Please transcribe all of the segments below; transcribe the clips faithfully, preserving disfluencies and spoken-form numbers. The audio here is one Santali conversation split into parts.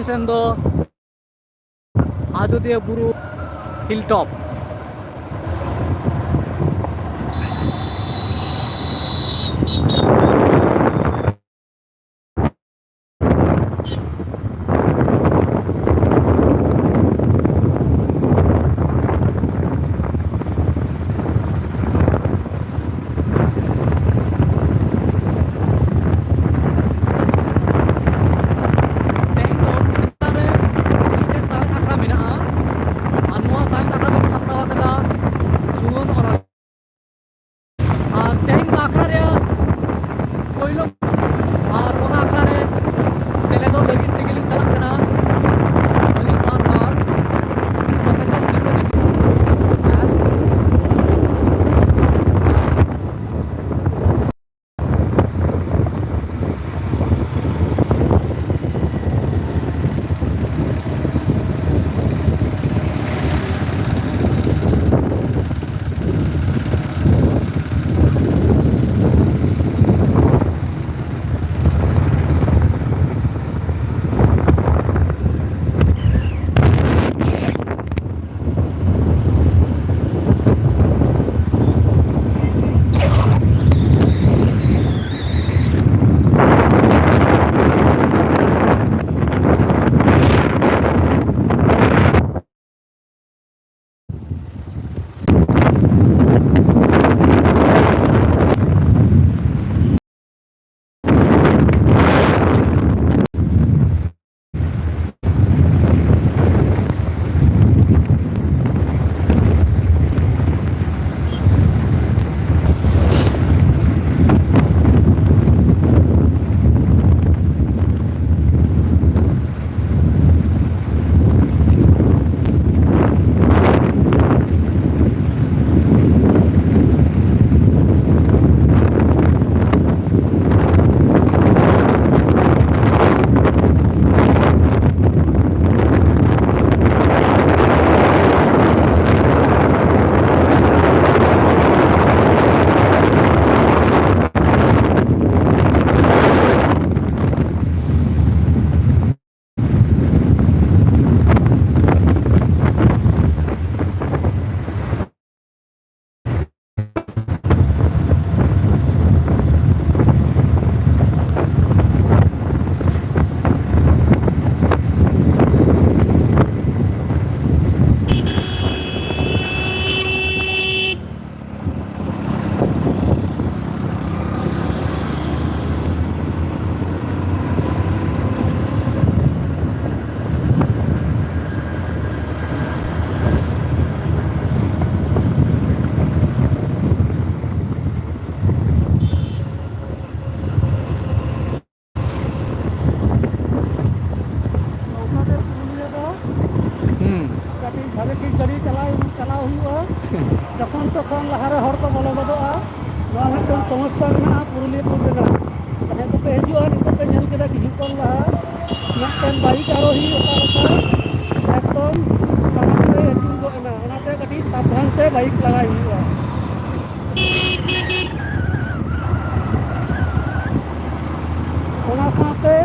ᱴᱷᱮᱱ ᱫᱚ ᱟᱡᱚᱫᱤᱭᱟᱹ ᱵᱩᱨᱩ ᱦᱤᱞ ᱴᱚᱯ᱾ ᱛᱮᱦᱮᱧ ᱫᱚ ᱢᱤᱫᱴᱮᱱ ᱥᱟᱶᱦᱮᱫ ᱟᱠᱷᱲᱟ ᱢᱮᱱᱟᱜᱼᱟ, ᱟᱨ ᱱᱚᱣᱟ ᱥᱟᱶᱦᱮᱫ ᱟᱠᱷᱲᱟ ᱫᱚ ᱵᱷᱟᱜᱮ ᱴᱷᱤᱠ ᱜᱟᱹᱰᱤ ᱪᱟᱞᱟᱣ, ᱪᱟᱞᱟᱣ ᱦᱩᱭᱩᱜᱼᱟ᱾ ᱡᱚᱠᱷᱚᱱ ᱛᱚᱠᱷᱚᱱ ᱞᱟᱦᱟᱨᱮ ᱦᱚᱲ ᱠᱚ ᱵᱚᱞᱚ ᱜᱚᱫᱚᱜᱼᱟ᱾ ᱱᱚᱣᱟ ᱢᱤᱫᱴᱟᱝ ᱥᱚᱢᱚᱥᱥᱟ ᱢᱮᱱᱟᱜᱼᱟ ᱯᱩᱨᱩᱞᱤᱭᱟᱹ ᱯᱩᱨ ᱨᱮᱱᱟᱜ᱾ ᱡᱟᱦᱟᱸᱭ ᱠᱚᱯᱮ ᱦᱤᱡᱩᱜᱼᱟ, ᱱᱤᱛᱚᱜ ᱯᱮ ᱧᱮᱞ ᱠᱮᱫᱟ ᱠᱤᱪᱷᱩ ᱠᱷᱚᱱ ᱞᱟᱦᱟ ᱢᱤᱫᱴᱮᱱ ᱵᱟᱭᱤᱠ ᱟᱨᱳᱦᱤ ᱚᱠᱟ ᱞᱮᱠᱟ ᱮᱠᱫᱚᱢ ᱥᱟᱢᱟᱝ ᱛᱮ ᱟᱹᱪᱩᱨ ᱜᱚᱫ ᱮᱱᱟ᱾ ᱚᱱᱟᱛᱮ ᱠᱟᱹᱴᱤᱡ ᱥᱟᱵᱫᱷᱟᱱ ᱛᱮ ᱵᱟᱭᱤᱠ ᱞᱟᱜᱟᱭ ᱦᱩᱭᱩᱜᱼᱟ᱾ ᱚᱱᱟ ᱥᱟᱶᱛᱮ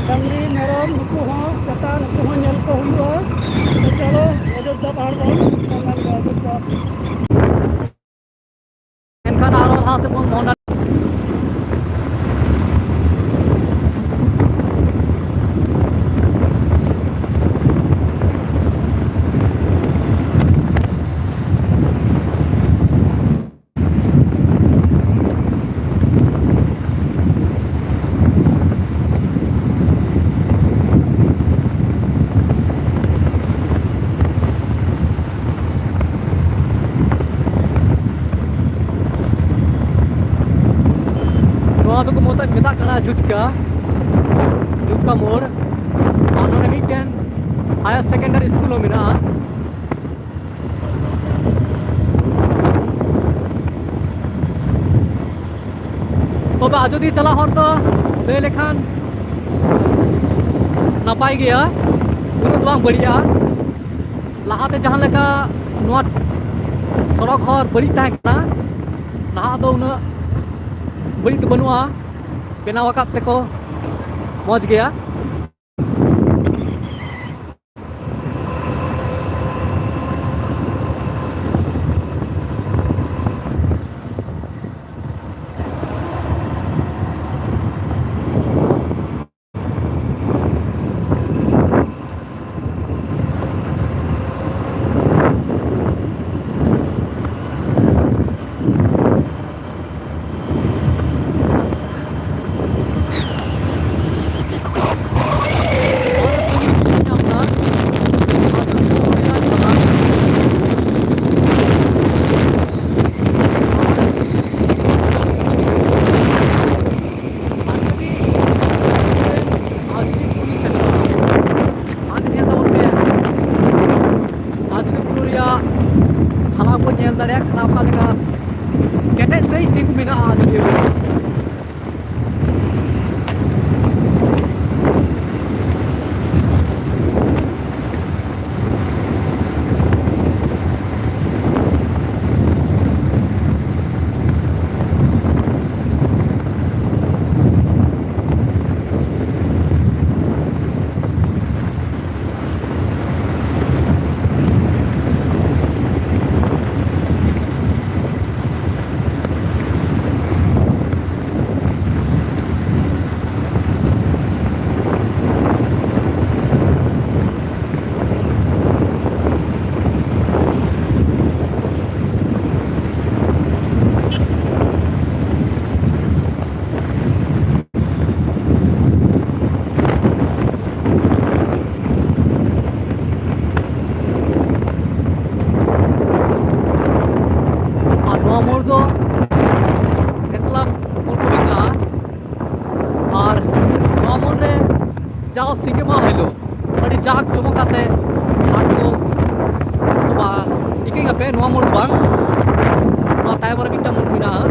ᱰᱟᱝᱨᱤ, ᱢᱮᱨᱚᱢ, ᱱᱩᱠᱩ ᱦᱚᱸ, ᱥᱮᱛᱟ, ᱱᱩᱠᱩ ᱦᱚᱸ ᱧᱮᱞ ᱠᱚ ᱦᱩᱭᱩᱜᱼᱟ᱾ ᱛᱚ ᱪᱚᱞᱚ, ᱚᱡᱳᱫᱽᱫᱷᱟ ᱯᱟᱦᱟᱲ ᱵᱚᱱ ᱧᱮᱞ ᱞᱮᱜᱮ, ᱚᱡᱳᱫᱽᱫᱷᱟ᱾ ᱮᱱᱠᱷᱟᱱ ᱟᱨᱚ ᱞᱟᱦᱟ ᱥᱮᱫ ᱵᱚᱱ ᱢᱚᱦᱰᱟ᱾ ᱱᱚᱣᱟ ᱫᱚᱠᱚ ᱢᱮᱛᱟᱜ, ᱢᱮᱛᱟᱜ ᱠᱟᱱᱟ ᱡᱷᱩᱪᱠᱟ, ᱡᱷᱩᱪᱠᱟ ᱢᱳᱲ᱾ ᱟᱨ ᱱᱚᱰᱮ ᱢᱤᱫᱴᱮᱱ higher secondary school ᱦᱚᱸ ᱢᱮᱱᱟᱜᱼᱟ᱾ ᱛᱚᱵᱮ ᱟᱡᱚᱫᱤᱭᱟᱹ ᱪᱟᱞᱟᱜ ᱦᱚᱨ ᱫᱚ ᱞᱟᱹᱭ ᱞᱮᱠᱷᱟᱱ ᱱᱟᱯᱟᱭ ᱜᱮᱭᱟ, ᱩᱱᱟᱹᱜ ᱫᱚ ᱵᱟᱝ ᱵᱟᱹᱲᱤᱡᱼᱟ᱾ ᱞᱟᱦᱟᱛᱮ ᱡᱟᱦᱟᱸ ᱞᱮᱠᱟ ᱱᱚᱣᱟ ᱥᱚᱲᱚᱠ ᱦᱚᱨ ᱵᱟᱹᱲᱤᱡ ᱛᱟᱦᱮᱸ ᱠᱟᱱᱟ, ᱱᱟᱦᱟᱜ ᱫᱚ ᱩᱱᱟᱹᱜ ᱵᱟᱹᱲᱤᱡ ᱫᱚ ᱵᱟᱹᱱᱩᱜᱼᱟ, ᱵᱮᱱᱟᱣ ᱟᱠᱟᱫ ᱛᱮᱠᱚ ᱢᱚᱡᱽ ᱜᱮᱭᱟ᱾ ᱫᱟᱲᱮᱭᱟᱜ ᱠᱟᱱᱟ ᱚᱠᱟ ᱞᱮᱠᱟ ᱠᱮᱴᱮᱡ ᱥᱟᱺᱦᱤᱡ ᱛᱤᱸᱜᱩ ᱢᱮᱱᱟᱜᱼᱟ ᱟᱡᱚᱫᱤᱭᱟᱹ ᱵᱩᱨᱩ᱾ ᱟᱨ ᱱᱚᱣᱟ ᱢᱳᱲ ᱫᱚ ᱦᱮᱥᱞᱟ ᱢᱳᱲ ᱠᱚ ᱢᱮᱛᱟᱜᱼᱟ᱾ ᱟᱨ ᱱᱚᱣᱟ ᱢᱳᱲ ᱨᱮ ᱡᱟᱣ ᱥᱤᱸᱜᱮ ᱢᱟᱦᱟ ᱦᱤᱞᱳᱜ ᱟᱹᱰᱤ ᱡᱟᱠ ᱡᱚᱢᱚᱠ ᱠᱟᱛᱮ ᱦᱟᱴ ᱠᱚ ᱵᱟ ᱤᱠᱟᱹᱧ ᱟᱯᱮ ᱱᱚᱣᱟ ᱢᱳᱲ ᱫᱚ ᱵᱟᱝ, ᱱᱚᱣᱟ ᱛᱟᱭᱚᱢ ᱨᱮ ᱢᱤᱫᱴᱟᱝ ᱢᱳᱲ ᱢᱮᱱᱟᱜᱼᱟ᱾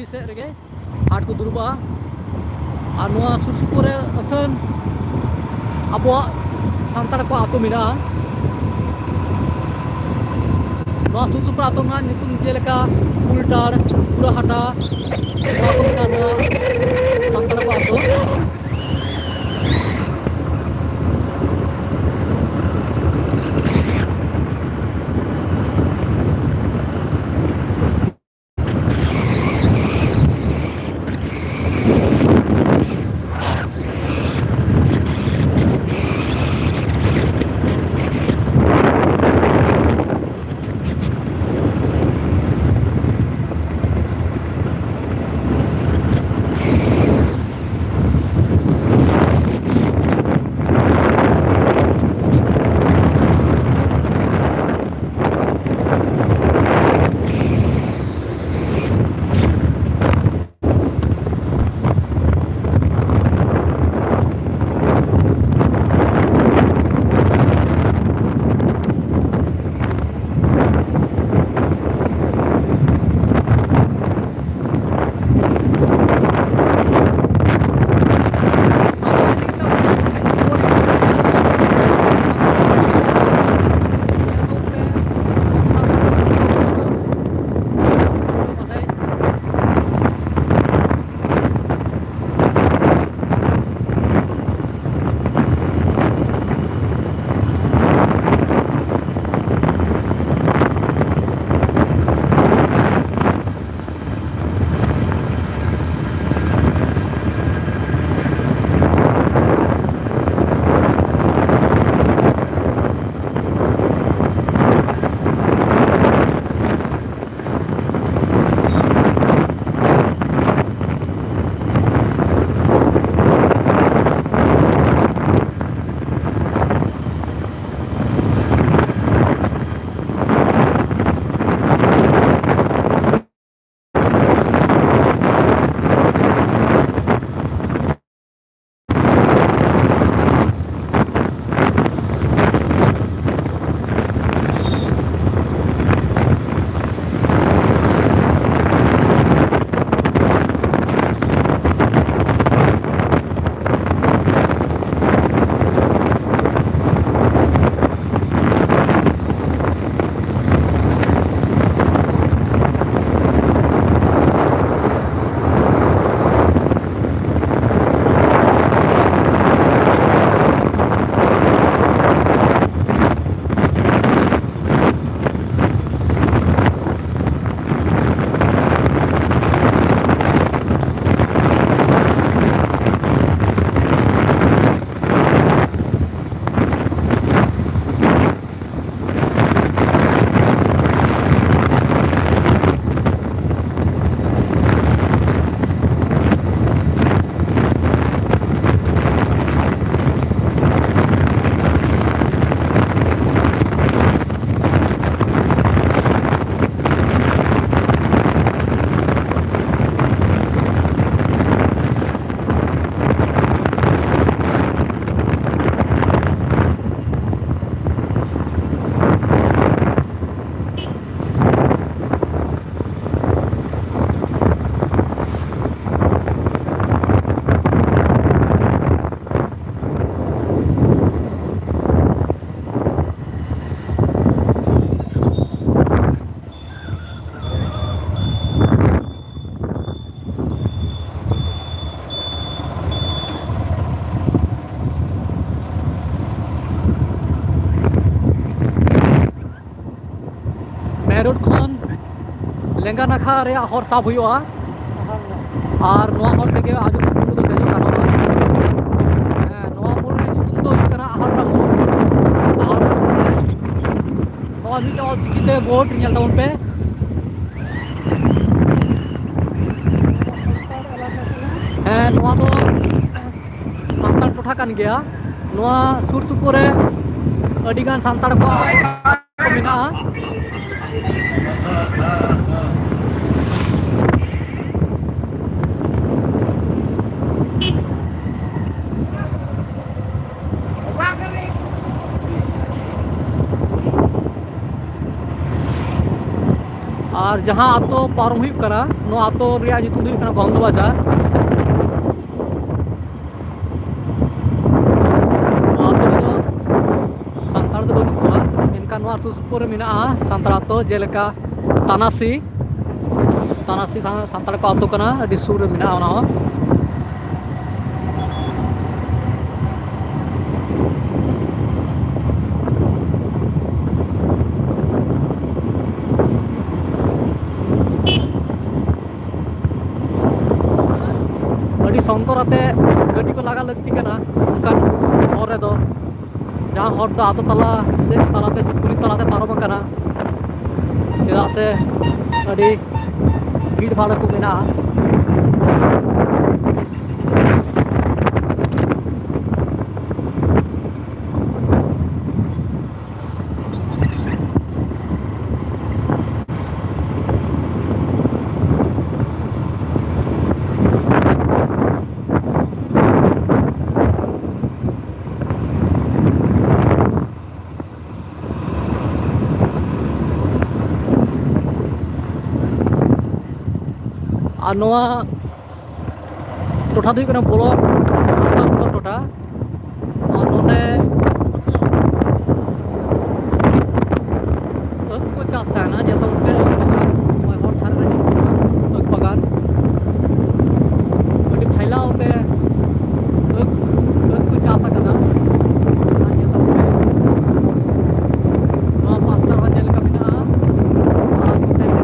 ᱥᱮᱫ ᱨᱮᱜᱮ ᱦᱟᱴ ᱠᱚ ᱫᱩᱲᱩᱵᱟ᱾ ᱟᱨ ᱱᱚᱣᱟ ᱥᱩᱨ ᱥᱩᱯᱩᱨ ᱨᱮ ᱟᱹᱛᱷᱟᱹᱱ ᱟᱵᱚᱣᱟᱜ ᱥᱟᱱᱛᱟᱲ ᱠᱚᱣᱟᱜ ᱟᱹᱛᱩ ᱢᱮᱱᱟᱜᱼᱟ᱾ ᱱᱚᱣᱟ ᱥᱩᱨ ᱥᱩᱯᱩᱨ ᱟᱹᱛᱩ ᱨᱮᱱᱟᱜ ᱧᱩᱛᱩᱢ ᱡᱮᱞᱮᱠᱟ ᱠᱩᱞᱴᱟᱲ, ᱯᱩᱨᱟᱦᱟᱴᱟ, ᱱᱚᱣᱟ ᱠᱚ ᱢᱮᱱᱟᱜᱼᱟ ᱱᱚᱣᱟ ᱥᱟᱱᱛᱟᱲ ᱠᱚᱣᱟᱜ ᱟᱹᱛᱩ᱾ ᱞᱮᱸᱜᱟ ᱱᱟᱠᱷᱟ ᱨᱮᱭᱟᱜ ᱦᱚᱨ ᱥᱟᱵ ᱦᱩᱭᱩᱜᱼᱟ᱾ ᱟᱨ ᱱᱚᱣᱟ ᱦᱚᱨ ᱛᱮᱜᱮ ᱟᱡᱚᱫᱤᱭᱟᱹ ᱵᱩᱨᱩ ᱫᱚ ᱫᱮᱡᱚᱜ ᱜᱟᱱᱚᱜᱼᱟ᱾ ᱦᱮᱸ, ᱱᱚᱣᱟ ᱢᱳᱲ ᱨᱮᱭᱟᱜ ᱧᱩᱛᱩᱢ ᱫᱚ ᱦᱩᱭᱩᱜ ᱠᱟᱱᱟ ᱟᱦᱟᱲᱨᱟ ᱢᱳᱲ᱾ ᱟᱦᱟᱲᱨᱟ ᱢᱳᱲ ᱨᱮ ᱱᱚᱣᱟ ᱢᱤᱫᱴᱮᱱ ᱚᱞ ᱪᱤᱠᱤᱛᱮ ᱵᱳᱨᱰ ᱧᱮᱞ ᱛᱟᱵᱚᱱ ᱯᱮ᱾ ᱦᱮᱸ, ᱱᱚᱣᱟ ᱫᱚ ᱥᱟᱱᱛᱟᱲ ᱴᱚᱴᱷᱟ ᱠᱟᱱ ᱜᱮᱭᱟ᱾ ᱱᱚᱣᱟ ᱥᱩᱨ ᱥᱩᱯᱩᱨ ᱨᱮ ᱟᱹᱰᱤᱜᱟᱱ ᱥᱟᱱᱛᱟᱲ ᱠᱚᱣᱟᱜ ᱟᱹᱛᱩ ᱢᱮᱱᱟᱜᱼᱟ᱾ ᱟᱨ ᱡᱟᱦᱟᱸ ᱟᱛᱳ ᱯᱟᱨᱚᱢ ᱦᱩᱭᱩᱜ ᱠᱟᱱᱟ, ᱱᱚᱣᱟ ᱟᱛᱳ ᱨᱮᱭᱟᱜ ᱧᱩᱛᱩᱢ ᱫᱚ ᱦᱩᱭᱩᱜ ᱠᱟᱱᱟ ᱵᱚᱱᱫᱚ ᱵᱟᱡᱟᱨ᱾ ᱱᱚᱣᱟ ᱟᱛᱳ ᱨᱮᱫᱚ ᱥᱟᱱᱛᱟᱲ ᱫᱚ ᱵᱟᱹᱱᱩᱜ ᱠᱚᱣᱟ, ᱢᱮᱱᱠᱷᱟᱱ ᱱᱚᱣᱟ ᱥᱩᱨ ᱥᱩᱯᱩᱨ ᱨᱮ ᱢᱮᱱᱟᱜᱼᱟ ᱥᱟᱱᱛᱟᱲ ᱟᱛᱳ, ᱡᱮᱞᱮᱠᱟ ᱛᱟᱱᱟᱥᱤ᱾ ᱛᱟᱱᱟᱥᱤ ᱥᱟᱱᱛᱟᱲ ᱠᱚ ᱟᱛᱳ ᱠᱟᱱᱟ, ᱟᱹᱰᱤ ᱥᱩᱨ ᱨᱮ ᱢᱮᱱᱟᱜᱼᱟ ᱚᱱᱟ ᱦᱚᱸ᱾ ᱟᱹᱰᱤ ᱥᱚᱱᱛᱚᱨ ᱟᱛᱮ ᱜᱟᱹᱰᱤ ᱠᱚ ᱞᱟᱜᱟ ᱞᱟᱹᱠᱛᱤ ᱠᱟᱱᱟ ᱚᱱᱠᱟᱱ ᱦᱚᱨ ᱨᱮᱫᱚ, ᱡᱟᱦᱟᱸ ᱦᱚᱨ ᱫᱚ ᱟᱛᱳ ᱛᱟᱞᱟ ᱥᱮ ᱛᱟᱞᱟᱛᱮ ᱥᱮ ᱠᱩᱞᱦᱤ ᱛᱟᱞᱟᱛᱮ ᱯᱟᱨᱚᱢ ᱟᱠᱟᱱᱟ, ᱪᱮᱫᱟᱜ ᱥᱮ ᱟᱹᱰᱤ ᱵᱷᱤᱲ ᱵᱷᱟᱲ ᱠᱚ ᱢᱮᱱᱟᱜᱼᱟ᱾ ᱟᱨ ᱱᱚᱣᱟ ᱴᱚᱴᱷᱟ ᱫᱚ ᱦᱩᱭᱩᱜ ᱠᱟᱱᱟ ᱵᱞᱚᱠ, ᱵᱞᱚᱠ ᱴᱚᱴᱷᱟ᱾ ᱟᱨ ᱱᱚᱰᱮ ᱟᱹᱠ ᱠᱚ ᱪᱟᱥ ᱛᱟᱦᱮᱱᱟ, ᱡᱚᱛᱚ ᱜᱮ ᱟᱹᱠ ᱵᱟᱜᱟᱱ, ᱱᱚᱜᱼᱚᱭ ᱦᱚᱨ ᱫᱷᱟᱨᱮ ᱨᱮ ᱧᱮᱞᱚᱜ ᱠᱟᱱᱟ ᱟᱹᱠ ᱵᱟᱜᱟᱱ᱾ ᱟᱹᱰᱤ ᱯᱷᱟᱭᱞᱟᱣ ᱛᱮ ᱟᱹᱠ, ᱟᱹᱠ ᱠᱚ ᱪᱟᱥ ᱟᱠᱟᱫᱟ᱾ ᱟᱨ ᱧᱮᱞᱚᱜ ᱠᱟᱱᱟ ᱱᱚᱣᱟ ᱯᱟᱥᱴᱟ ᱦᱚᱸ ᱪᱮᱫ ᱞᱮᱠᱟ ᱢᱮᱱᱟᱜᱼᱟ, ᱟᱨ ᱱᱚᱛᱮ ᱨᱮ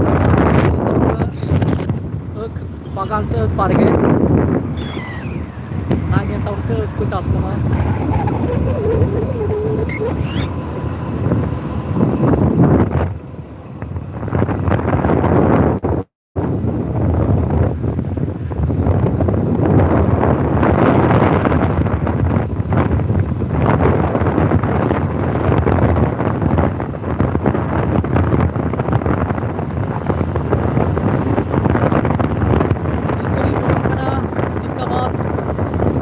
ᱵᱟᱜᱟᱱ ᱥᱮ ᱵᱟᱲᱜᱮ᱾ ᱟᱨ ᱧᱮᱞ ᱛᱟᱵᱚᱱ ᱯᱮ ᱟᱹᱠ ᱠᱚ ᱪᱟᱥ ᱠᱚᱢᱟ᱾ ᱱᱤᱛ ᱫᱚᱞᱤᱧ ᱵᱚᱞᱚᱱ ᱠᱟᱱᱟ ᱥᱤᱠᱟᱵᱟᱫᱽ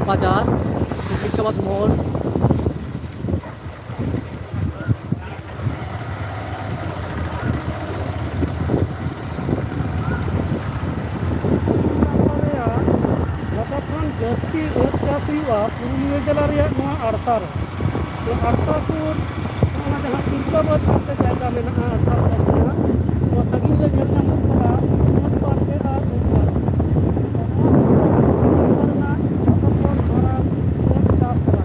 ᱵᱟᱡᱟᱨ, ᱥᱤᱠᱟᱵᱟᱫᱽ ᱢᱳᱲ᱾ ᱡᱚᱛᱚ ᱠᱷᱚᱱ ᱡᱟᱹᱥᱛᱤ ᱟᱹᱠ ᱪᱟᱥ ᱦᱩᱭᱩᱜᱼᱟ ᱯᱩᱨᱩᱞᱤᱭᱟᱹ ᱡᱮᱞᱟ ᱨᱮᱭᱟᱜ ᱱᱚᱣᱟ ᱟᱲᱥᱟ ᱨᱮ᱾ ᱱᱚᱣᱟ ᱟᱲᱥᱟ ᱥᱩᱨ, ᱚᱱᱟ ᱡᱟᱦᱟᱸ ᱥᱤᱞᱫᱟᱹ ᱵᱟᱹᱫᱽ ᱢᱤᱫᱴᱮᱱ ᱡᱟᱭᱜᱟ ᱢᱮᱱᱟᱜᱼᱟ, ᱟᱲᱥᱟ ᱵᱟᱹᱫᱽ ᱨᱮᱱᱟᱜ, ᱱᱚᱣᱟ ᱥᱟᱺᱜᱤᱧ ᱨᱮ ᱧᱮᱞ ᱧᱟᱢᱚᱜ ᱠᱟᱱᱟ ᱥᱤᱞᱫᱟᱹ ᱵᱟᱹᱫᱽ ᱯᱟᱨᱠᱮ ᱟᱨ ᱩᱞ ᱵᱟᱜᱟᱱ᱾ ᱱᱚᱣᱟ ᱥᱤᱞᱫᱟᱹ ᱵᱟᱹᱫᱽ ᱨᱮᱱᱟᱜ ᱡᱚᱛᱚ ᱠᱷᱚᱱ ᱢᱟᱨᱟᱝ ᱟᱹᱠ ᱪᱟᱥ ᱠᱟᱱᱟ᱾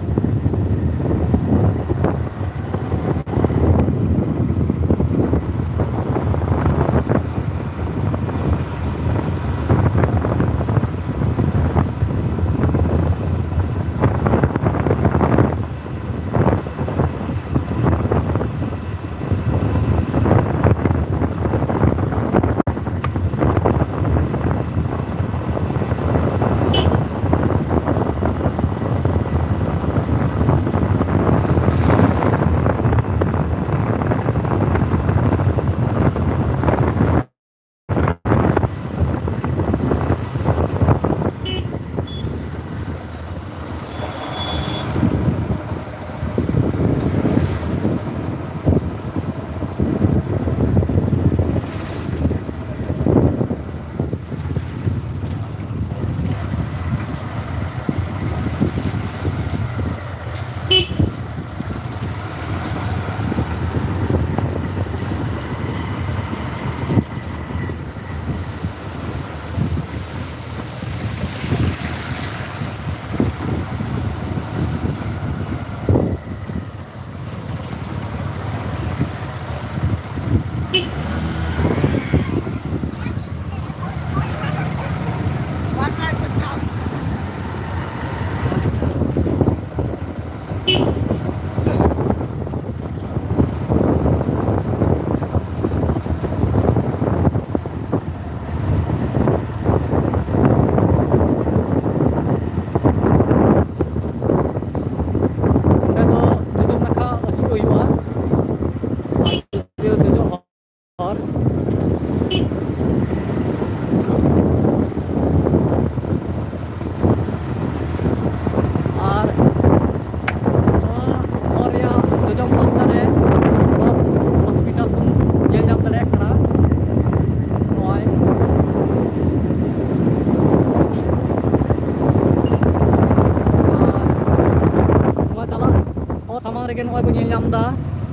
ᱛᱮᱜᱮ ᱱᱚᱜᱼᱚᱭ ᱵᱚᱱ ᱧᱮᱞ ᱧᱟᱢ ᱮᱫᱟ,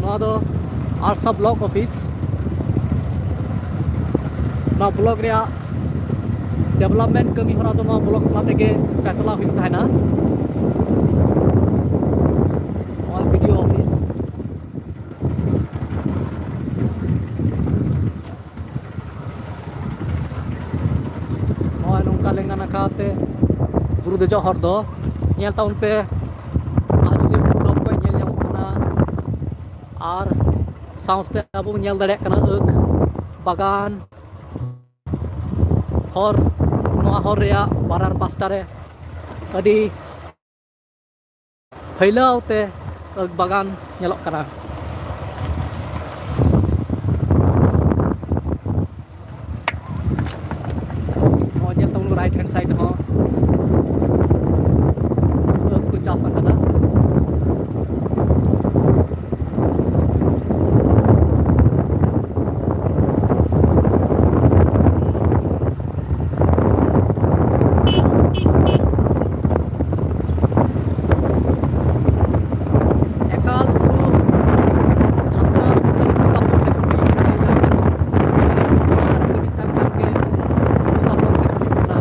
ᱱᱚᱣᱟ ᱫᱚ ᱟᱨᱥᱟ ᱵᱞᱚᱠ ᱚᱯᱷᱤᱥ᱾ ᱱᱚᱣᱟ ᱵᱞᱚᱠ ᱨᱮᱭᱟᱜ ᱰᱮᱵᱷᱞᱚᱯᱢᱮᱱᱴ ᱠᱟᱹᱢᱤ ᱦᱚᱨᱟ ᱫᱚ ᱱᱚᱣᱟ ᱵᱞᱚᱠ ᱛᱟᱞᱟ ᱛᱮᱜᱮ ᱪᱟᱪᱞᱟᱣ ᱦᱩᱭᱩᱜ ᱛᱟᱦᱮᱱᱟ᱾ ᱱᱚᱣᱟ ᱵᱤ ᱰᱤ ᱳ ᱚᱯᱷᱤᱥ᱾ ᱱᱚᱜᱼᱚᱭ ᱱᱚᱝᱠᱟ ᱞᱮᱸᱜᱟ ᱱᱟᱠᱷᱟ ᱛᱮ ᱵᱩᱨᱩ ᱫᱮᱡᱚᱜ ᱦᱚᱨ ᱫᱚ ᱧᱮᱞ ᱛᱟᱵᱚᱱ ᱯᱮ, ᱟᱡᱚᱫᱤᱭᱟᱹ ᱵᱩᱨᱩ ᱰᱚᱜᱽ ᱠᱷᱚᱱ ᱧᱮᱞ ᱧᱟᱢᱚᱜ ᱠᱟᱱᱟ᱾ ᱟᱨ ᱥᱟᱶᱛᱮ ᱟᱵᱚ ᱵᱚᱱ ᱧᱮᱞ ᱫᱟᱲᱮᱭᱟᱜ ᱠᱟᱱᱟ ᱟᱹᱠ ᱵᱟᱜᱟᱱ ᱦᱚᱨ, ᱱᱚᱣᱟ ᱦᱚᱨ ᱨᱮᱭᱟᱜ ᱵᱟᱱᱟᱨ ᱯᱟᱥᱴᱟ ᱨᱮ ᱟᱹᱰᱤ ᱯᱷᱟᱹᱭᱞᱟᱹᱣ ᱛᱮ ᱟᱹᱠ ᱵᱟᱜᱟᱱ ᱧᱮᱞᱚᱜ ᱠᱟᱱᱟ᱾ ᱱᱚᱜᱼᱚᱭ ᱧᱮᱞ ᱛᱟᱵᱚᱱ ᱯᱮ right hand side ᱦᱚᱸ ᱟᱹᱠ ᱠᱚ ᱪᱟᱥ ᱟᱠᱟᱫᱟ᱾ ᱮᱠᱟᱞ ᱯᱩᱨᱟᱹ ᱫᱷᱟᱥᱱᱟ ᱩᱥᱩᱞ ᱯᱩᱨᱟᱹ ᱛᱟᱯᱚᱨ ᱥᱮ ᱠᱩᱞᱦᱤ ᱧᱮᱞ ᱧᱟᱢ ᱜᱟᱱᱚᱜᱼᱟ᱾ ᱟᱨ ᱢᱤᱫᱴᱟᱝ ᱜᱟᱱ ᱜᱮ ᱛᱟᱯᱚᱨ ᱥᱮ ᱠᱩᱞᱦᱤ ᱢᱮᱱᱟᱜᱼᱟ᱾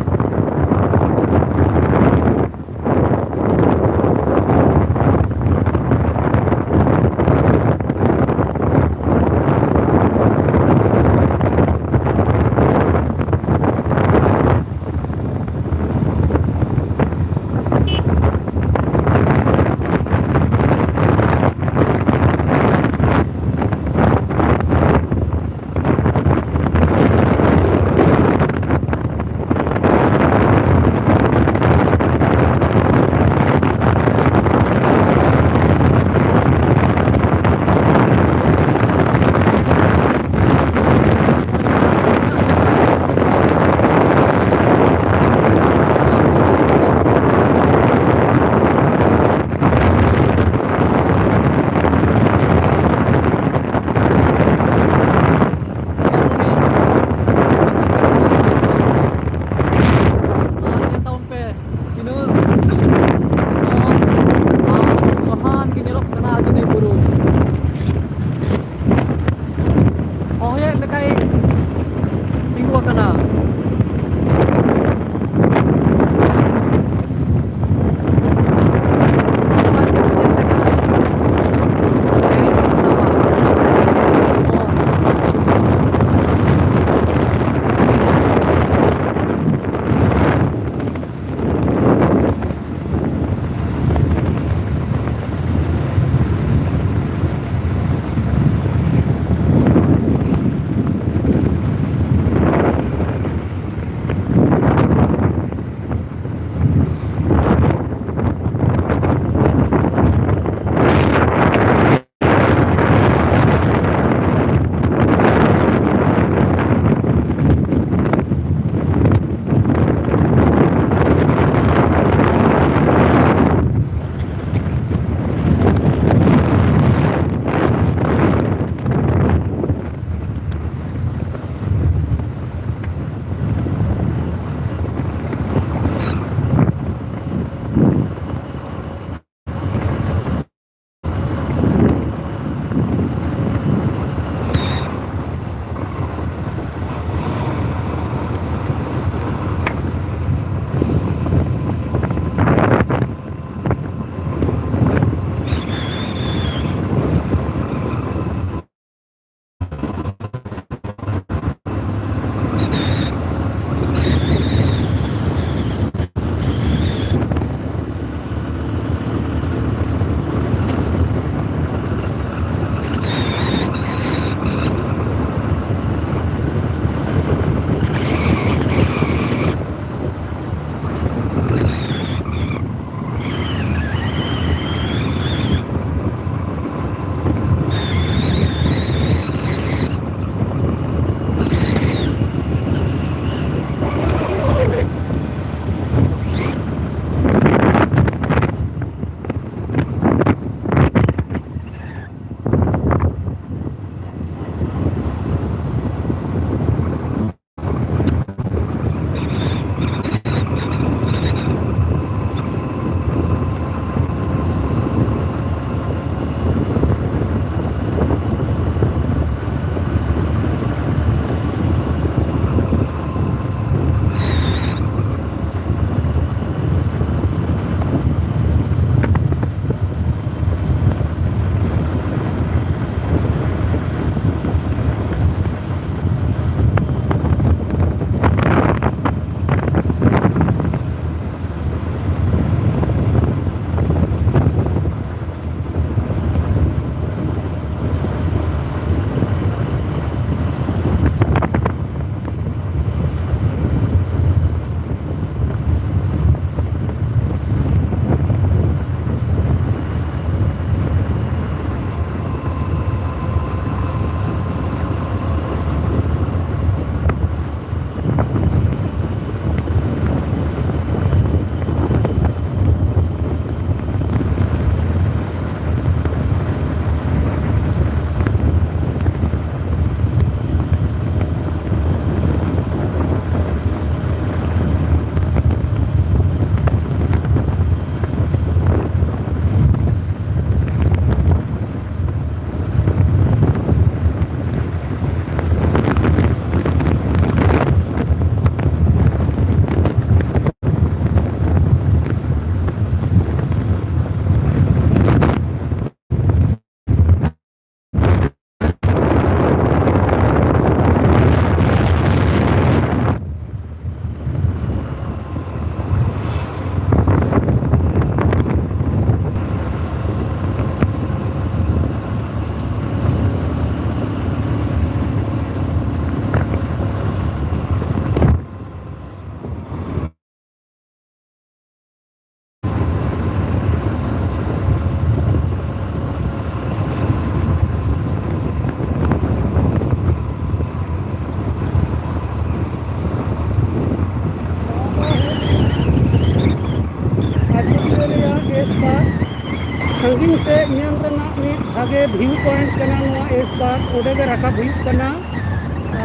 ᱥᱟᱺᱜᱤᱧ ᱥᱮᱫ ᱧᱮᱞ ᱨᱮᱱᱟᱜ ᱢᱤᱫ ᱵᱷᱟᱜᱮ ᱵᱷᱤᱭᱩ ᱯᱚᱭᱮᱱᱴ ᱠᱟᱱᱟ ᱱᱚᱣᱟ ᱮᱥ ᱵᱟᱸᱫᱷ᱾ ᱚᱸᱰᱮ ᱜᱮ ᱨᱟᱠᱟᱵ ᱦᱩᱭᱩᱜ ᱠᱟᱱᱟ᱾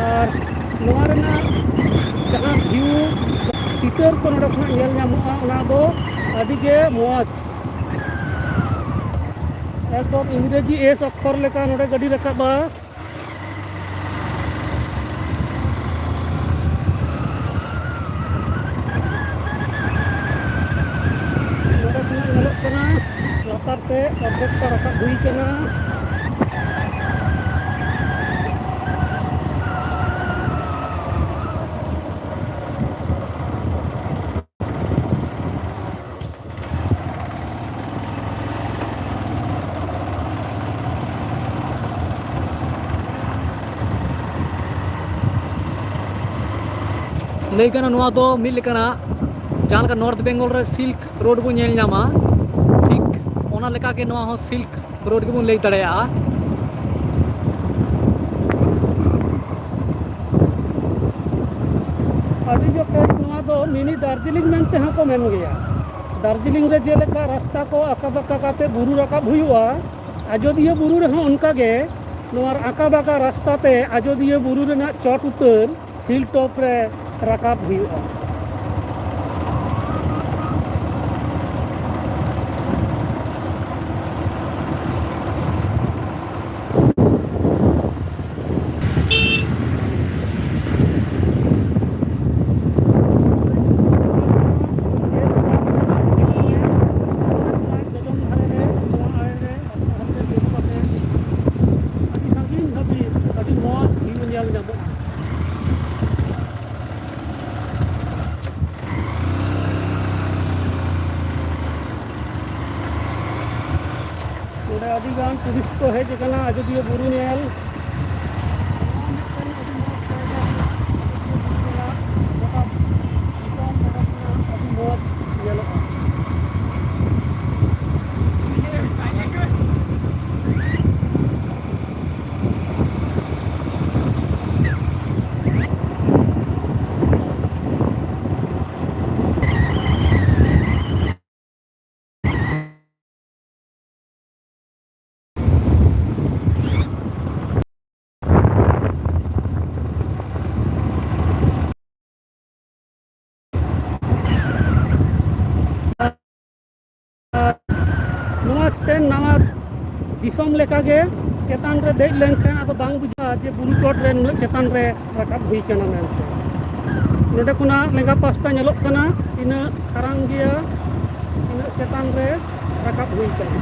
ᱟᱨ ᱱᱚᱣᱟ ᱨᱮᱱᱟᱜ ᱡᱟᱦᱟᱸ ᱵᱷᱤᱭᱩ ᱪᱤᱛᱟᱹᱨ ᱠᱚ ᱱᱚᱰᱮ ᱠᱷᱚᱱᱟᱜ ᱧᱮᱞ ᱧᱟᱢᱚᱜᱼᱟ, ᱚᱱᱟ ᱫᱚ ᱟᱹᱰᱤ ᱜᱮ ᱢᱚᱡᱽ᱾ ᱮᱠᱫᱚᱢ ᱤᱝᱨᱮᱡᱤ ᱮᱥ ᱚᱠᱠᱷᱚᱨ ᱞᱮᱠᱟ ᱱᱚᱰᱮ ᱜᱟᱹᱰᱤ ᱨᱟᱠᱟᱵᱼᱟ᱾ ᱱᱚᱰᱮ ᱠᱷᱚᱱᱟᱜ ᱧᱮᱞᱚᱜ ᱠᱟᱱᱟ ᱞᱟᱛᱟᱨ ᱥᱮᱫ ᱚᱨᱫᱷᱮᱠ ᱴᱟ ᱨᱟᱠᱟᱵ ᱦᱩᱭ ᱠᱟᱱᱟ᱾ ᱞᱟᱹᱭ ᱜᱟᱱᱚᱜᱼᱟ, ᱱᱚᱣᱟ ᱫᱚ ᱢᱤᱫ ᱞᱮᱠᱟᱱᱟᱜ, ᱡᱟᱦᱟᱸ ᱞᱮᱠᱟ ᱱᱚᱨᱛᱷ ᱵᱮᱝᱜᱚᱞ ᱨᱮ ᱥᱤᱞᱠ ᱨᱳᱰ ᱵᱚᱱ ᱧᱮᱞ ᱧᱟᱢᱟ, ᱴᱷᱤᱠ ᱚᱱᱟ ᱞᱮᱠᱟᱜᱮ ᱱᱚᱣᱟ ᱦᱚᱸ ᱥᱤᱞᱠ ᱨᱳᱰ ᱜᱮᱵᱚᱱ ᱞᱟᱹᱭ ᱫᱟᱲᱮᱭᱟᱜᱼᱟ᱾ ᱟᱹᱰᱤ ᱡᱚᱠᱷᱮᱡ ᱱᱚᱣᱟ ᱫᱚ ᱢᱤᱱᱤ ᱫᱟᱨᱡᱤᱞᱤᱝ ᱢᱮᱱᱛᱮ ᱦᱚᱸᱠᱚ ᱢᱮᱱ ᱜᱮᱭᱟ᱾ ᱫᱟᱨᱡᱤᱞᱤᱝ ᱨᱮ ᱡᱮᱞᱮᱠᱟ ᱨᱟᱥᱛᱟ ᱠᱚ ᱟᱸᱠᱟ ᱵᱟᱸᱠᱟ ᱠᱟᱛᱮ ᱵᱩᱨᱩ ᱨᱟᱠᱟᱵ ᱦᱩᱭᱩᱜᱼᱟ, ᱟᱡᱳᱫᱤᱭᱟᱹ ᱵᱩᱨᱩ ᱨᱮᱦᱚᱸ ᱚᱱᱠᱟᱜᱮ ᱱᱚᱣᱟ ᱟᱸᱠᱟ ᱵᱟᱸᱠᱟ ᱨᱟᱥᱛᱟ ᱛᱮ ᱟᱡᱳᱫᱤᱭᱟᱹ ᱵᱩᱨᱩ ᱨᱮᱱᱟᱜ ᱪᱚᱴ ᱩᱛᱟᱹᱨ ᱦᱤᱞ ᱴᱚᱯ ᱨᱮ ᱨᱟᱠᱟᱵ ᱦᱩᱭᱩᱜᱼᱟ᱾ ᱡᱚᱡᱚᱢ ᱫᱷᱟᱨᱮ ᱨᱮ, ᱱᱚᱣᱟ ᱟᱲᱮ ᱨᱮ, ᱨᱟᱥᱛᱟ ᱫᱷᱟᱨᱮ ᱨᱮ ᱫᱩᱲᱩᱵ ᱠᱟᱛᱮ ᱟᱹᱰᱤ ᱥᱟᱺᱜᱤᱧ ᱫᱷᱟᱹᱵᱤᱡ ᱟᱹᱰᱤ ᱢᱚᱡᱽ ᱵᱷᱤᱭᱩ ᱧᱮᱞ ᱧᱟᱢᱚᱜᱼᱟ᱾ ᱱᱚᱰᱮ ᱟᱹᱰᱤ ᱜᱟᱱ ᱴᱩᱨᱤᱥᱴ ᱠᱚ ᱦᱮᱡ ᱟᱠᱟᱱᱟ ᱟᱡᱚᱫᱤᱭᱟᱹ ᱵᱩᱨᱩ ᱧᱮᱞ᱾ ᱱᱚᱣᱟ ᱢᱤᱫᱴᱮᱱ ᱟᱹᱰᱤ ᱢᱚᱡᱽ ᱡᱟᱭᱜᱟ ᱠᱟᱱᱟ᱾ ᱟᱡᱚᱫᱤᱭᱟᱹ ᱵᱩᱨᱩ ᱨᱮᱱᱟᱜ ᱜᱚᱴᱟ ᱫᱤᱥᱚᱢ ᱯᱚᱱᱚᱛ ᱨᱮᱱᱟᱜ ᱟᱹᱰᱤ ᱢᱚᱡᱽ ᱧᱮᱞᱚᱜᱼᱟ᱾ ᱢᱤᱫᱴᱮᱱ ᱱᱟᱣᱟ ᱫᱤᱥᱚᱢ ᱞᱮᱠᱟᱜᱮ ᱪᱮᱛᱟᱱ ᱨᱮ ᱫᱮᱡ ᱞᱮᱱᱠᱷᱟᱱ ᱟᱫᱚ ᱵᱟᱝ ᱵᱩᱡᱷᱟᱹᱜᱼᱟ ᱡᱮ ᱵᱩᱨᱩ ᱪᱚᱴ ᱨᱮ ᱱᱩᱱᱟᱹᱜ ᱪᱮᱛᱟᱱ ᱨᱮ ᱨᱟᱠᱟᱵ ᱦᱩᱭ ᱠᱟᱱᱟ ᱢᱮᱱᱛᱮ᱾ ᱱᱚᱰᱮ ᱠᱷᱚᱱᱟᱜ ᱞᱮᱸᱜᱟ ᱯᱟᱥᱴᱟ ᱧᱮᱞᱚᱜ ᱠᱟᱱᱟ ᱛᱤᱱᱟᱹᱜ ᱠᱷᱟᱨᱟᱝ ᱜᱮᱭᱟ, ᱛᱤᱱᱟᱹᱜ ᱪᱮᱛᱟᱱ ᱨᱮ ᱨᱟᱠᱟᱵ ᱦᱩᱭ ᱠᱟᱱᱟ᱾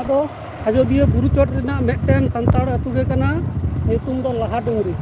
ᱫᱚ ᱟᱡᱚᱫᱤᱭᱟᱹ ᱵᱩᱨᱩ ᱪᱚᱴ ᱨᱮᱱᱟᱜ ᱢᱤᱫᱴᱮᱱ ᱥᱟᱱᱛᱟᱲ ᱟᱹᱛᱩ ᱜᱮ ᱠᱟᱱᱟ, ᱧᱩᱛᱩᱢ ᱫᱚ ᱞᱟᱦᱟ ᱰᱩᱝᱨᱤ᱾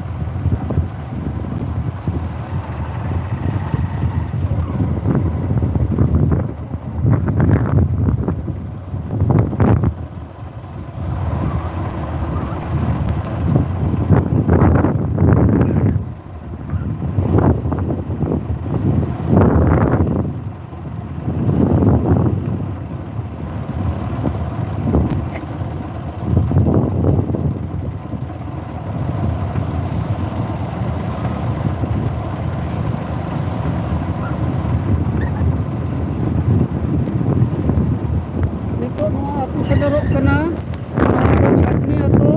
ᱱᱤᱛᱚᱜ ᱱᱚᱣᱟ ᱟᱹᱛᱩ ᱥᱮᱴᱮᱨᱚᱜ ᱠᱟᱱᱟ, ᱱᱚᱣᱟ ᱫᱚ ᱪᱷᱟᱛᱱᱤ ᱟᱹᱛᱩ,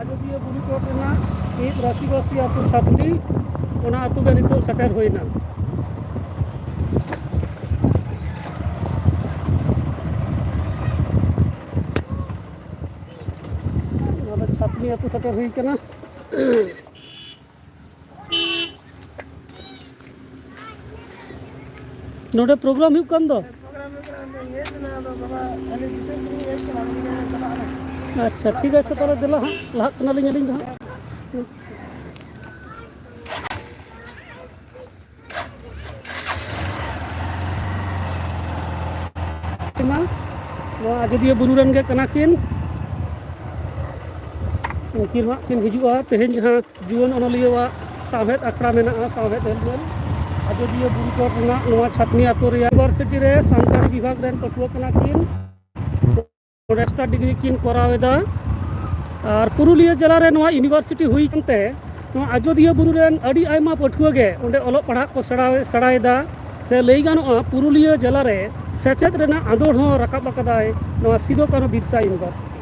ᱟᱡᱚᱫᱤᱭᱟᱹ ᱵᱩᱨᱩ ᱪᱚᱴ ᱨᱮᱱᱟᱜ ᱢᱤᱫ ᱨᱟᱹᱥᱤᱵᱟᱹᱥᱤ ᱟᱹᱛᱩ ᱪᱷᱟᱛᱱᱤ, ᱚᱱᱟ ᱟᱹᱛᱩ ᱜᱮ ᱱᱤᱛᱚᱜ ᱥᱮᱴᱮᱨ ᱦᱩᱭᱱᱟ᱾ ᱱᱚᱣᱟ ᱫᱚ ᱪᱷᱟᱛᱱᱤ ᱟᱹᱛᱩ ᱥᱮᱴᱮᱨ ᱦᱩᱭ ᱠᱟᱱᱟ᱾ ᱱᱚᱰᱮ ᱯᱨᱳᱜᱨᱟᱢ ᱦᱩᱭᱩᱜ ᱠᱟᱱ ᱫᱚ? ᱟᱪᱪᱷᱟ, ᱴᱷᱤᱠ ᱟᱪᱷᱮ, ᱛᱟᱦᱚᱞᱮ ᱫᱮᱞᱟ ᱦᱟᱸᱜ, ᱞᱟᱦᱟᱜ ᱠᱟᱱᱟᱞᱤᱧ ᱟᱹᱞᱤᱧ ᱫᱚ ᱦᱟᱸᱜ᱾ ᱢᱟ, ᱱᱚᱣᱟ ᱟᱡᱚᱫᱤᱭᱟᱹ ᱵᱩᱨᱩ ᱨᱮᱱ ᱜᱮ ᱠᱟᱱᱟ ᱠᱤᱱ᱾ ᱩᱱᱠᱤᱱ ᱦᱟᱸᱜ ᱠᱤᱱ ᱦᱤᱡᱩᱜᱼᱟ ᱛᱮᱦᱮᱧ ᱡᱟᱦᱟᱸ ᱡᱩᱣᱟᱹᱱ ᱚᱱᱚᱞᱤᱭᱟᱹᱣᱟᱜ ᱥᱟᱶᱦᱮᱫ ᱟᱠᱷᱲᱟ ᱢᱮᱱᱟᱜᱼᱟ, ᱥᱟᱶᱦᱮᱫ ᱦᱮᱞᱢᱮᱞ, ᱟᱡᱚᱫᱤᱭᱟᱹ ᱵᱩᱨᱩ ᱪᱚᱴ ᱨᱮᱱᱟᱜ ᱱᱚᱣᱟ ᱪᱷᱟᱛᱱᱤ ᱟᱛᱳ ᱨᱮᱭᱟᱜ ᱤᱭᱩᱱᱤᱵᱷᱟᱨᱥᱤᱴᱤ ᱨᱮ ᱥᱟᱱᱛᱟᱲᱤ ᱵᱤᱵᱷᱟᱜᱽ ᱨᱮᱱ ᱯᱟᱹᱴᱷᱩᱣᱟᱹ ᱠᱟᱱᱟ ᱠᱤᱱ᱾ ᱱᱚᱰᱮ ᱢᱟᱥᱴᱟᱨ ᱰᱤᱜᱽᱨᱤ ᱠᱤᱱ ᱠᱚᱨᱟᱣ ᱮᱫᱟ᱾ ᱟᱨ ᱯᱩᱨᱩᱞᱤᱭᱟᱹ ᱡᱮᱞᱟ ᱨᱮ ᱱᱚᱣᱟ ᱤᱭᱩᱱᱤᱵᱷᱟᱨᱥᱤᱴᱤ ᱦᱩᱭ ᱠᱟᱱᱛᱮ ᱱᱚᱣᱟ ᱟᱡᱚᱫᱤᱭᱟᱹ ᱵᱩᱨᱩ ᱨᱮᱱ ᱟᱹᱰᱤ ᱟᱭᱢᱟ ᱯᱟᱹᱴᱷᱩᱣᱟᱹ ᱜᱮ ᱚᱸᱰᱮ ᱚᱞᱚᱜ ᱯᱟᱲᱦᱟᱜ ᱠᱚ ᱥᱮᱬᱟ, ᱥᱮᱬᱟᱭᱮᱫᱟ᱾ ᱥᱮ ᱞᱟᱹᱭ ᱜᱟᱱᱚᱜᱼᱟ, ᱯᱩᱨᱩᱞᱤᱭᱟᱹ ᱡᱮᱞᱟ ᱨᱮ ᱥᱮᱪᱮᱫ ᱨᱮᱱᱟᱜ ᱟᱸᱫᱳᱲ ᱦᱚᱸ ᱨᱟᱠᱟᱵ ᱟᱠᱟᱫᱟᱭ ᱱᱚᱣᱟ Sido Kanhu Birsa university.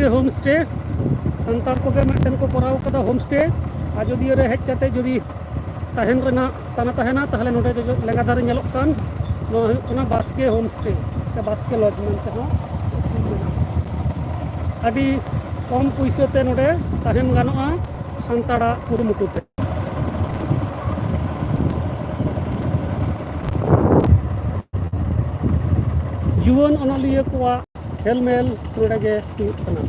Home stay, Santal ᱠᱚᱜᱮ ᱢᱤᱫᱴᱮᱱ ᱠᱚ ᱠᱚᱨᱟᱣ ᱠᱟᱫᱟ ᱦᱳᱢ ᱥᱴᱮ᱾ ᱟᱡᱳᱫᱤᱭᱟᱹ ᱨᱮ ᱦᱮᱡ ᱠᱟᱛᱮ ᱡᱩᱫᱤ ᱛᱟᱦᱮᱱ ᱨᱮᱱᱟᱜ ᱥᱟᱱᱟ ᱛᱟᱦᱮᱱᱟ, ᱛᱟᱦᱚᱞᱮ ᱱᱚᱰᱮ ᱡᱚᱡᱚ-, ᱞᱮᱸᱜᱟ ᱫᱷᱟᱨᱮ ᱧᱮᱞᱚᱜ ᱠᱟᱱ ᱱᱚᱣᱟ ᱦᱩᱭᱩᱜ ᱠᱟᱱᱟ ᱵᱟᱥᱠᱮ ᱦᱳᱢ ᱥᱴᱮ ᱥᱮ ᱵᱟᱥᱠᱮ ᱞᱚᱡᱽ ᱢᱮᱱᱛᱮ ᱦᱚᱸ ᱧᱩᱛᱩᱢ ᱢᱮᱱᱟᱜᱼᱟ᱾ ᱟᱹᱰᱤ ᱠᱚᱢ ᱯᱩᱭᱥᱟᱹ ᱛᱮ ᱱᱚᱰᱮ ᱛᱟᱦᱮᱱ ᱜᱟᱱᱚᱜᱼᱟ ᱥᱟᱱᱛᱟᱲᱟᱜ ᱠᱩᱨᱩᱢᱩᱴᱩ ᱛᱮ᱾ ᱡᱩᱣᱟᱹᱱ ᱚᱱᱚᱞᱤᱭᱟᱹ ᱠᱚᱣᱟᱜ ᱦᱮᱞᱢᱮᱞ ᱱᱚᱰᱮ ᱜᱮ ᱦᱩᱭᱩᱜ ᱠᱟᱱᱟ᱾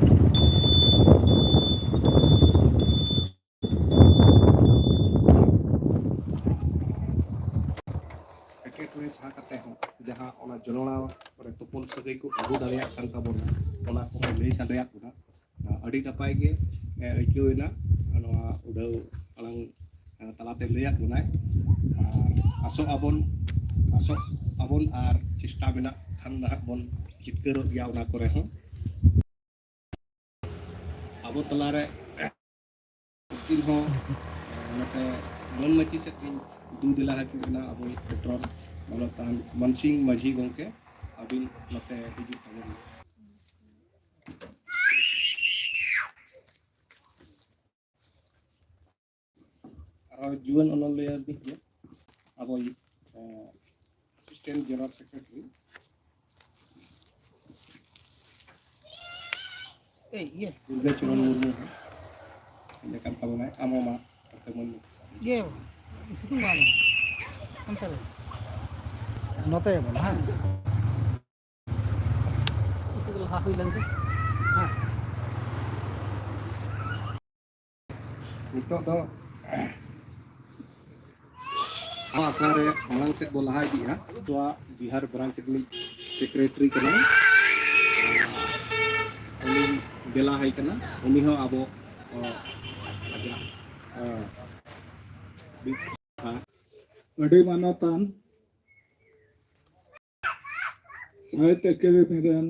ᱮᱴᱠᱮᱴᱚᱬᱮ ᱥᱟᱦᱟ ᱠᱟᱛᱮ ᱦᱚᱸ ᱡᱟᱦᱟᱸ ᱚᱱᱟ ᱡᱚᱱᱚᱲᱟᱣ ᱠᱚᱨᱮ ᱛᱩᱯᱩᱱ ᱥᱟᱹᱜᱟᱹᱭ ᱠᱚ ᱟᱹᱜᱩ ᱫᱟᱲᱮᱭᱟᱜ ᱠᱟᱱ ᱛᱟᱵᱚᱱᱟ, ᱚᱱᱟ ᱠᱚᱦᱚᱸ ᱞᱟᱹᱭ ᱥᱟᱰᱮᱭᱟᱫ ᱵᱚᱱᱟ᱾ ᱟᱹᱰᱤ ᱱᱟᱯᱟᱭ ᱜᱮ, ᱮ, ᱟᱹᱭᱠᱟᱹᱣ ᱮᱱᱟ ᱱᱚᱣᱟ ᱩᱰᱟᱹᱣ ᱟᱲᱟᱝ, ᱮ, ᱛᱟᱞᱟᱛᱮ ᱞᱟᱹᱭᱟᱫ ᱵᱚᱱᱟᱭ᱾ ᱟᱨ ᱟᱥᱚᱜ ᱟᱵᱚᱱ, ᱟᱥᱚᱜ ᱟᱵᱚᱱ ᱟᱨ ᱪᱮᱥᱴᱟ ᱢᱮᱱᱟᱜ ᱠᱷᱟᱱ ᱱᱟᱦᱟᱜ ᱵᱚᱱ ᱡᱤᱛᱠᱟᱹᱨᱚᱜ ᱜᱮᱭᱟ ᱚᱱᱟ ᱠᱚᱨᱮ ᱦᱚᱸ᱾ ᱟᱵᱚ ᱛᱟᱞᱟᱨᱮ ᱩᱱᱠᱤᱱ ᱦᱚᱸ, ᱮ, ᱱᱚᱛᱮ ᱢᱟᱹᱱ ᱢᱟᱹᱪᱤ ᱥᱮᱫ ᱞᱤᱧ ᱫᱩ ᱫᱮᱞᱟ ᱦᱚᱪᱚ ᱠᱤᱱᱟ ᱟᱵᱚᱭᱤᱡ ᱯᱮᱴᱨᱚᱱ ᱢᱟᱱᱚᱛᱟᱱ ᱢᱟᱱᱥᱤᱝ ᱢᱟᱹᱡᱷᱤ ᱜᱚᱢᱠᱮ, ᱟᱹᱵᱤᱱ ᱱᱚᱛᱮ ᱦᱤᱡᱩᱜ ᱛᱟᱵᱚᱱ ᱵᱤᱱ᱾ ᱟᱨᱚ ᱡᱩᱣᱟᱹᱱ ᱚᱱᱚᱞᱤᱭᱟᱹ ᱢᱤᱫ ᱜᱮ ᱟᱵᱚᱭᱤᱡ, ᱮ, ᱮᱥᱤᱥᱴᱮᱱᱴ ᱡᱮᱱᱟᱨᱮᱞ ᱥᱮᱠᱨᱮᱴᱟᱨᱤ᱾ ᱮᱭ, ᱤᱭᱟᱹ᱾ ᱫᱩᱨᱜᱟᱪᱚᱨᱚᱱ ᱢᱩᱨᱢᱩ ᱦᱚᱸ ᱦᱮᱡ ᱟᱠᱟᱱ ᱛᱟᱵᱚᱱᱟᱭ᱾ ᱟᱢ ᱦᱚᱸ ᱢᱟ ᱱᱚᱛᱮ ᱢᱟᱹᱱ ᱢᱮ᱾ ᱤᱭᱟᱹ, ᱥᱤᱛᱩᱝ ᱵᱟᱝ᱾ ᱚᱱᱛᱮ ᱨᱮ᱾ ᱱᱚᱛᱮ ᱵᱚᱱ, ᱦᱮᱸ᱾ ᱩᱛᱩ ᱫᱚ ᱞᱟᱦᱟ ᱦᱩᱭ ᱞᱮᱱ ᱜᱮ᱾ ᱦᱮᱸ᱾ ᱱᱤᱛᱚᱜ ᱫᱚ ᱱᱚᱣᱟ ᱟᱠᱷᱲᱟ ᱨᱮ ᱢᱟᱲᱟᱝ ᱥᱮᱫ ᱵᱚ ᱞᱟᱦᱟ ᱤᱫᱤᱜᱼᱟ᱾ ᱱᱚᱣᱟ ᱵᱤᱦᱟᱨ ᱵᱨᱟᱧᱪ ᱨᱤᱱᱤᱡ ᱥᱮᱠᱨᱮᱴᱟᱨᱤ ᱠᱟᱱᱟᱭ, ᱩᱱᱤ ᱫᱮᱞᱟ ᱦᱟᱭ ᱠᱟᱱᱟ᱾ ᱩᱱᱤ ᱦᱚᱸ ᱟᱵᱚ, ᱚ, ᱟᱡᱟᱜ, ᱚ, ᱟᱹᱰᱤ ᱢᱟᱱᱚᱛᱟᱱ ᱥᱟᱦᱤᱛᱭᱚ ᱮᱠᱟᱰᱮᱢᱤ ᱨᱮᱱ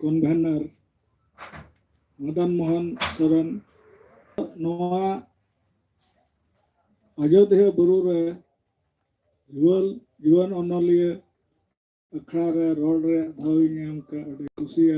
ᱠᱚᱱᱵᱷᱮᱱᱟᱨ ᱢᱚᱫᱚᱱ ᱢᱳᱦᱚᱱ ᱥᱚᱨᱮᱱ ᱱᱚᱣᱟ ᱟᱡᱚᱫᱤᱭᱟᱹ ᱵᱩᱨᱩ ᱨᱮ ᱡᱩᱣᱟᱹᱱ, ᱡᱩᱣᱟᱹᱱ ᱚᱱᱚᱞᱤᱭᱟᱹ ᱟᱠᱷᱲᱟ ᱨᱮ ᱨᱚᱲ ᱨᱮᱭᱟᱜ ᱫᱷᱟᱣ ᱤᱧ ᱧᱟᱢ ᱠᱟᱜ, ᱟᱹᱰᱤ ᱠᱩᱥᱤ